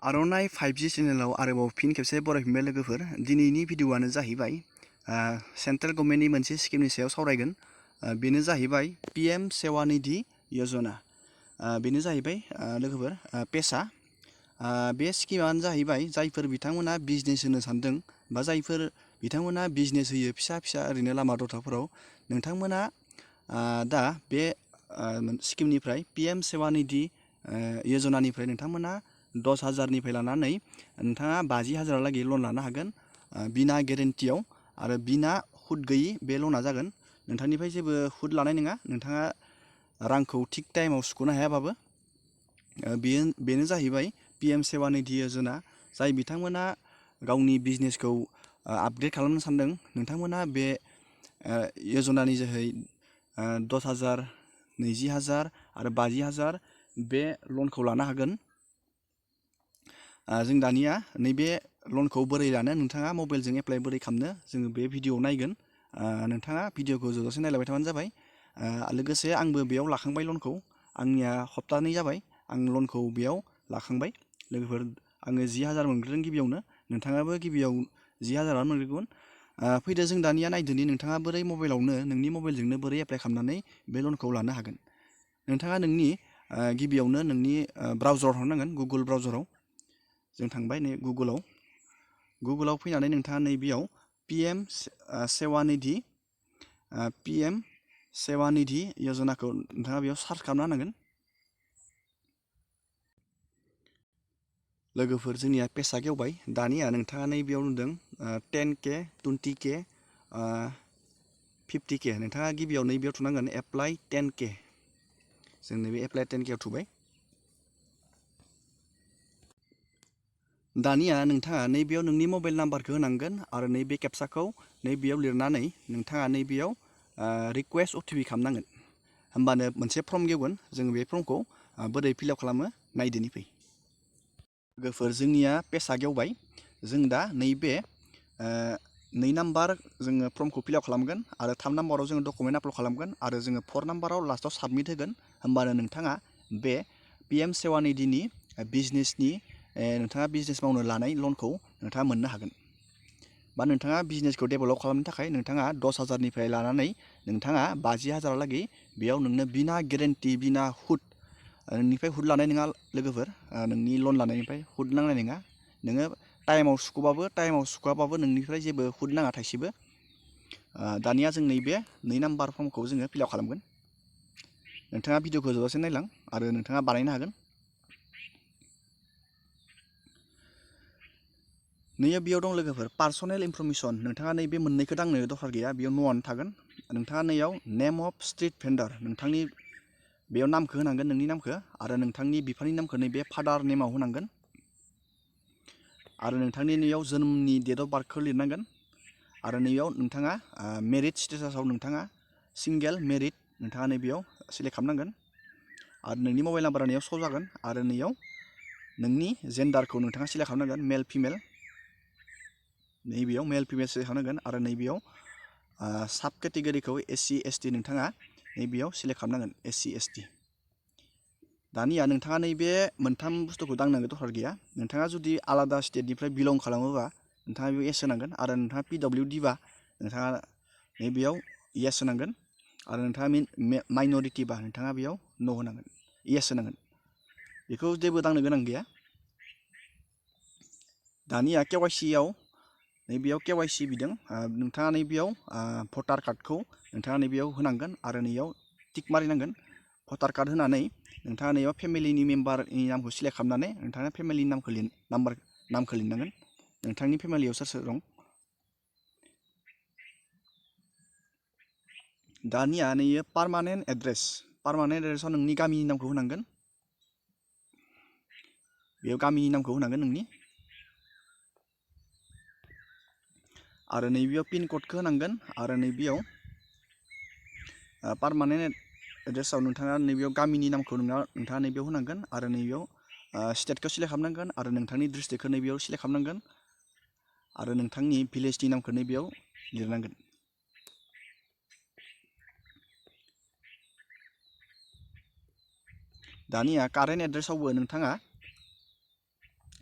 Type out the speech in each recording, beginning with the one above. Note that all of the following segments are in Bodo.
आर'नाइ 5G चेनेलाव आरोबाव फिन खेबसे बरायफिनबाय लोगोफोर। दिनैनि भिडिअ'आनो जाहैबाय सेन्ट्रेल गभर्नमेन्टनि मोनसे स्किमनि सायाव सावरायगोन। बेनो जाहैबाय PM सेवा निधि यजना। बेनो जाहैबाय लोगोफोर पेसा। बे स्किमानो जाहैबाय जायफोर बिथांमोना बिजनेस होनो सानदों बा जायफोर बिथांमोना बिजनेस होयो फिसा फिसा ओरैनो लामा दथाफोराव, नोंथांमोना दा बे स्किमनिफ्राय PM सेवा निधि यजनानिफ्राय नोंथांमोना 10,000निफ्राय लानानै नोंथाङा 50,000हालागै लन लानो हागोन बिना गेरेन्टियाव आरो बिना हुद गैयि बे लना जागोन। नोंथांनिफ्राय जेबो हुद लानाय नङा, नोंथाङा रांखौ थिग टाइमाव सुख'नो हायाबाबो। बेनो जाहैबाय PM सेवा निधि यजना। जाय बिथांमोना गावनि बिजनेसखौ आपग्रेड खालामनो सानदों, नोंथांमोना बे यजनानि जोहै 10,000, 20,000 आरो 50,000 बे लनखौ लानो हागोन। जों दानिया नैबे लनखौ बोरै लानो, नोंथाङा मबाइलजों एप्लाइ बोरै खालामनो, जोङो बे भिडिअ'आव नायगोन। नोंथाङा भिडिअ'खौ जोबजासे नायलांबाय थाबानो जाबाय। लोगोसे आंबो बेयाव लाखांबाय लनखौ। आंनिया सप्तानै जाबाय आं लनखौ बेयाव लाखांबाय। लोगोफोर, आङो 10,000 मोनग्रोदों गिबियावनो। नोंथाङाबो गिबियाव 10,000 मोनग्रोगोन। फैदो जों दानिया नायदोनि नोंथाङा बोरै मबाइलावनो नोंनि मबाइलजोंनो बोरै एप्लाइ खालामनानै बे लनखौ लानो हागोन। नोंथाङा नोंनि गिबियावनो नोंनि ब्राउजाराव थांनांगोन, गुगोल ब्राउजाराव। जों थांबाय नै गुगोलाव फैनानै नोंथाङा नैबेयाव PM सेवा निधि यजनाखौ नोंथाङा बेयाव सार्च खालामना होनांगोन। लोगोफोर, जोंनिया पेजआ गेवबाय। दानिया नोंथाङा नैबेयाव नुदों 10K, 20K, 50K। नोंथाङा गिबियाव नैबेयाव थुनांगोन एप्लाइ 10K। जों नैबे एप्लाइ 10K आव थुबाय। दानिया नोंथाङा नैबेयाव नोंनि मबाइल नाम्बारखौ होनांगोन आरो नैबे केपसाखौ नैबेयाव लिरनानै नोंथाङा नैबेयाव रिकुवेस्ट OTP खालामनांगोन। होमबानो मोनसे फर्म गेवगोन। जों बे फर्मखौ बोरै फिलआप खालामो नायदोनि फै। लोगोफोर, जोंनिया पेजआ गेवबाय। जों दा नैबे 2 नाम्बार जोङो फर्मखौ फिलआप खालामगोन आरो 3 नाम्बाराव जोङो डकुमेन्ट आपल'ड खालामगोन आरो जोङो 4 नाम्बाराव लास्टआव साबमिट होगोन। होमबानो नोंथाङा बे PM सेवा निधिनि बिजनेसनि नोंथाङा बिजनेस मावनो लानाय लनखौ नोंथाङा मोननो हागोन। बा नोंथाङा बिजनेसखौ डेभेलप खालामनो थाखाय नोंथाङा 10,000निफ्राय लानानै नोंथाङा 50,000हालागै बेयाव नोंनो बिना गेरेन्टि, बिना हुद, नोंनिफ्राय हुद लानाय नङा लोगोफोर। नोंनि लन लानायनिफ्राय हुद नांनाय नङा। नोङो टाइमाव सुख'बाबो टाइमाव सुख'आबाबो नोंनिफ्राय जेबो हुद नाङा थाइसेबो। दानिया जों नैबे 2 नाम्बार फर्मखौ जोङो फिलआप खालामगोन। नोंथाङा भिडिअ'खौ जोबजासे नायलां आरो नोंथाङा बानायनो हागोन। नैयो बेयाव दं लोगोफोर पार्सनेल इनफरमेसन। नोंथाङा नैबे मोननैखौ दांनो दरकार गैया, बेयाव न'आनो थागोन। नोंथाङा नैयाव नेम अफ स्ट्रिट भेन्डार, नोंथांनि बेयाव नामखौ होनांगोन, नोंनि नामखौ आरो नोंथांनि बिफानि नामखौ नैबे फादार नेमाव होनांगोन आरो नोंथांनि नैयाव जोनोमनि डेट अफ बार्थखौ लिरनांगोन आरो नैयाव नोंथाङा मेरिड स्टेटासाव नोंथाङा सिंगेल मेरिड नोंथाङा नैबेयाव सिलेक्ट खालामनांगोन आरो नोंनि मबाइल नाम्बारा नैयाव श' जागोन आरो नैयाव नोंनि जेन्डारखौ नोंथाङा सिलेक्ट खालामनांगोन, मेल फिमेल। नैबेयाव मेल फिमेल सिलेक्ट खालामनांगोन आरो नैबेयाव साब केटेगरिखौ SC ST नोंथाङा नैबेयाव सिलेक्ट खालामनांगोन, SC ST। दानिया नोंथाङा नैबे मोनथाम बुस्थुखौ दांनांगौ दरकार गैया। नोंथाङा जुदि आलादा स्टेटनिफ्राय बिलं खालामोबा नोंथाङा बेयाव येस होनांगोन आरो नोंथाङा PWD बा नोंथाङा नैबेयाव येस होनांगोन आरो नोंथाङा माइन'रिटि बा नोंथाङा बेयाव न' होनांगोन, येस होनांगोन। बेखौ जेबो दांनो गोनां गैया। दानिया KYC आव नैबेयाव KYC बिदों। नोंथाङा नैबेयाव भटार कार्डखौ नोंथाङा नैबेयाव होनांगोन आरो नैयाव टिक मारिनांगोन। भटार कार्ड होनानै नोंथाङा नैयाव फेमिलिनि मेम्बारनि नामखौ सिलेक्ट खालामनानै नोंथाङा फेमिलिनि नामखौ लिरनांगोन, नोंथांनि फेमिलियाव सोर सोर दं। दानिया नैयो पारमानेन्ट एड्रेसाव नोंनि गामिनि नामखौ होनांगोन। बेयाव गामिनि नामखौ होनांगोन नोंनि आरो नैबेयाव पिन क'डखौ होनांगोन आरो नैबेयाव पारमानेन्ट एड्रेसाव नोंथाङा नैबेयाव गामिनि नामखौ नोंथाङा नैबेयाव होनांगोन आरो नैबेयाव स्टेटखौ सिलेक्ट खालामनांगोन आरो नोंथांनि डिस्ट्रिक्टखौ नैबेयाव सिलेक्ट खालामनांगोन आरो नोंथांनि भिलेजनि नामखौ नैबेयाव लिरनांगोन। दानिया कारेन्ट एड्रेसावबो नोंथाङा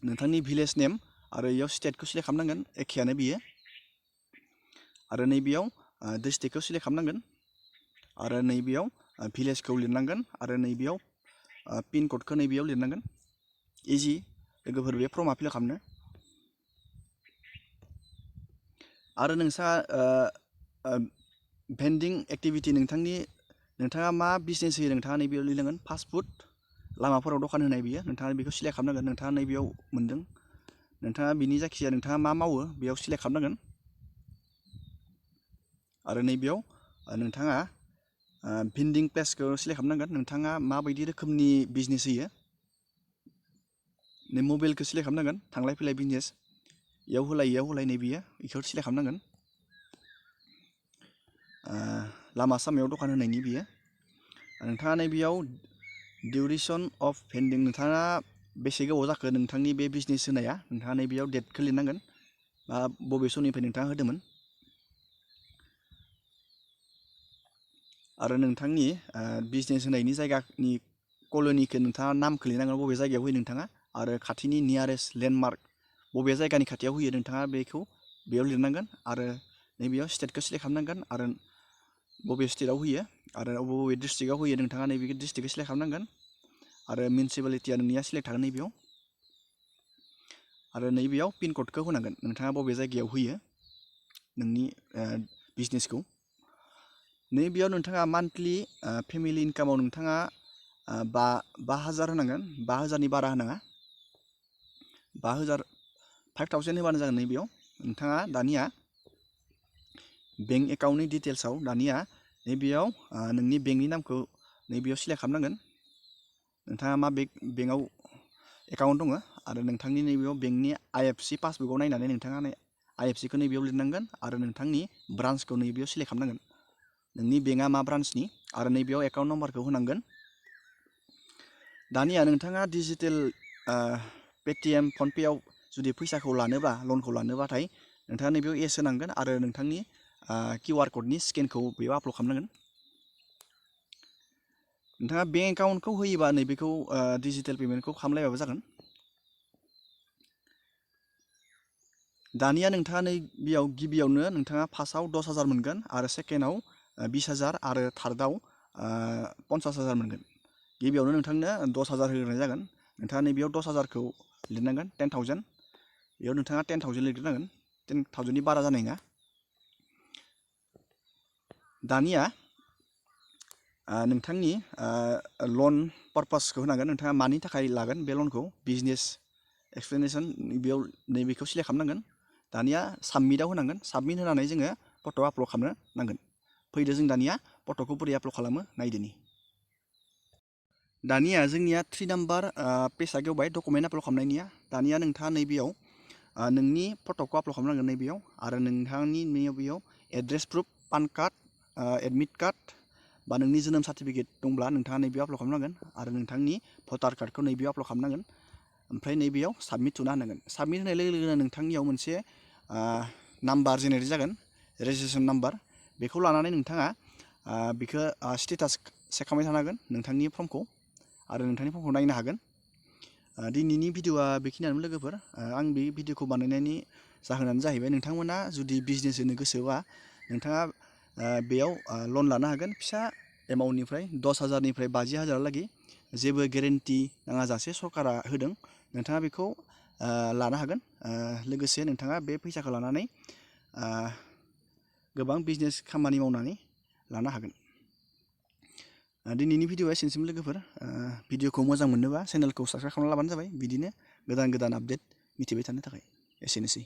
नोंथांनि भिलेज नेम आरो इयाव स्टेटखौ सिलेक्ट खालामनांगोन एखेयानो बियो आरो नैबेयाव डिस्ट्रिक्टखौ सिलेक्ट खालामनांगोन आरो नैबेयाव भिलेजखौ लिरनांगोन आरो नैबेयाव पिन क'डखौ नैबेयाव लिरनांगोन इजि लोगोफोर बे फर्मा फिल खालामनो आरो भेन्डिं एक्टिभिटि नोंथाङा मा बिजनेस होयो नोंथाङा नैबेयाव लिरनांगोन फास्ट फुड लामाफोराव दखान होनाय बियो नोंथाङा बेखौ सिलेक्ट खालामनांगोन नोंथाङा नैबेयाव मोन्दों नोंथाङा बिनि जायखिजाया नोंथाङा मा मावो बेयाव सिलेक्ट खालामनांगोन आरो नैबेयाव नोंथाङा भेन्डिं प्लेसखौ सिलेक्ट खालामनांगोन नोंथाङा माबायदि रोखोमनि बिजनेस होयो नै मबाइलखौ सिलेक्ट खालामनांगोन थांलाय फैलाय बिजनेस इयाव होलाय नैबेयो बेखौ सिलेक्ट खालामनांगोन लामा सामायाव दखान होनायनि बियो नोंथाङा नैबेयाव डिउरेसन अफ भेन्डिं नोंथाङा बेसे गोबाव जाखो नोंथांनि बे बिजनेस होनाया नोंथाङा नैबेयाव डेटखौ लिरनांगोन बा बबे समनिफ्राय नोंथाङा होदोंमोन आरो नोंथांनि बिजनेस होनायनि जायगानि कल'निखौ नोंथाङा नामखौ लिरनांगोन बबे जायगायाव होयो नोंथाङा आरो खाथिनि नियारेस्ट लेन्डमार्क बबे जायगानि खाथियाव होयो नोंथाङा बेखौ बेयाव लिरनांगोन आरो नैबेयाव स्टेटखौ सिलेक्ट खालामनांगोन आरो बबे स्टेटआव होयो आरो बबे डिस्ट्रिक्टआव होयो नोंथाङा नैबे डिस्ट्रिक्टखौ सिलेक्ट खालामनांगोन आरो मिउनिसिपालिटिया नोंनिया सिलेक्ट थागोन नैबेयाव आरो नैबेयाव पिन क'डखौ होनांगोन नोंथाङा बबे जायगायाव होयो नोंनि बिजनेसखौ नैबेयाव नोंथाङा मान्थलि फेमिलि इनकामाव नोंथाङा 5,000 होनांगोन 5,000नि बारा होनाङा 5,000 होबानो जागोन नैबेयाव नोंथाङा दानिया बेंक एकाउन्टनि डिटेल्सआव दानिया नैबेयाव नोंनि बेंकनि नामखौ नैबेयाव सिलेक्ट खालामनांगोन नोंथाङा मा बेंकआव एकाउन्ट दङ आरो नोंथांनि नैबेयाव बेंकनि IFSC पासबुकआव नायनानै नोंथाङा IFSCखौ नैबेयाव लिरनांगोन आरो नोंथांनि ब्रान्सखौ नैबेयाव सिलेक्ट खालामनांगोन नोंनि बेंकआ मा ब्रान्सनि आरो नैबेयाव एकाउन्ट नम्बरखौ होनांगोन दानिया नोंथाङा डिजिटेल पेटिएम फनपेआव जुदि फैसाखौ लानोबा लनखौ लानोबाथाय नोंथाङा नैबेयाव एस होनांगोन आरो नोंथांनि QR क'डनि स्केनखौ बेयाव आपल'ड खालामनांगोन नोंथाङा बेंक एकाउन्टखौ होयोबा नैबेखौ डिजिटेल पेमेन्टखौ खालामलायबाबो जागोन दानिया नोंथाङा नैबेयाव गिबियावनो नोंथाङा फार्स्टआव 10,000 मोनगोन आरो सेकेन्डआव 20,000 आरो थार्डआव 50,000 मोनगोन गिबियावनो नोंथांनो 10,000 होग्रोनाय जागोन नोंथाङा नैबेयाव 10,000खौ लिरनांगोन 10,000 बेयाव नोंथाङा 10,000 लिरग्रोनांगोन 10,000नि बारा जानाय नङा दानिया नोंथांनि लन पारपासखौ होनांगोन नोंथाङा मानि थाखाय लागोन बे लनखौ बिजनेस एक्सप्लेनेसन बेयाव नैबेखौ सिलेक्ट खालामनांगोन दानिया साबमिटआव होनांगोन साबमिट होनानै जोङो फट' आपल'ड खालामनो नांगोन फैदो जों दानिया फट'खौ बोरै आपल'ड खालामो नायदोनि दानिया जोंनिया 3 नाम्बार पेजआ गेवबाय डकुमेन्ट आपल'ड खालामनायनिया दानिया नोंथाङा नैबेयाव नोंनि फट'खौ आपल'ड खालामनांगोन नैबेयाव आरो नोंथांनि नैबेयाव address proof PAN card admit card बा नोंनि जोनोम सार्टिफिकेट दंब्ला नोंथाङा नैबेयाव आपल'ड खालामनांगोन आरो नोंथांनि भटार कार्डखौ नैबेयाव आपल'ड खालामनांगोन ओमफ्राय नैबेयाव साबमिट थुना होनांगोन साबमिट होनाय लोगो लोगोनो नोंथांनियाव मोनसे नाम्बार जेनेरेट जागोन रेजिस्ट्रेसन नाम्बार बेखौ लानानै नोंथाङा बेखौ स्टेटास चेक खालामबाय थानो हागोन नोंथांनि फर्मखौ आरो नोंथांनि फर्मखौ नायनो हागोन दिनैनि भिडिअआ बेखिनियानो लोगोफोर आं बे भिडिअखौ बानायनायनि जाहोनानो जाहैबाय नोंथांमोना जुदि बिजनेस होनो गोसोबा नोंथाङा बेयाव लन लानो हागोन फिसा एमाउन्टनिफ्राय 10,000निफ्राय 50,000 लागि जेबो गेरेन्टि नाङा जासे सरकारा होदों नोंथाङा बेखौ लानो हागोन लोगोसे नोंथाङा बे फैसाखौ लानानै गोबां बिजनेस खामानि मावनानै लानो हागोन दिनैनि भिडिअआ एसेनोसै लोगोफोर भिडिअखौ मोजां मोनोबा चेनेलखौ साबस्क्राइब खालामना लाबानो जाबाय बिदिनो गोदान गोदान आपडेट मिथिबाय थानो थाखाय एसेनोसै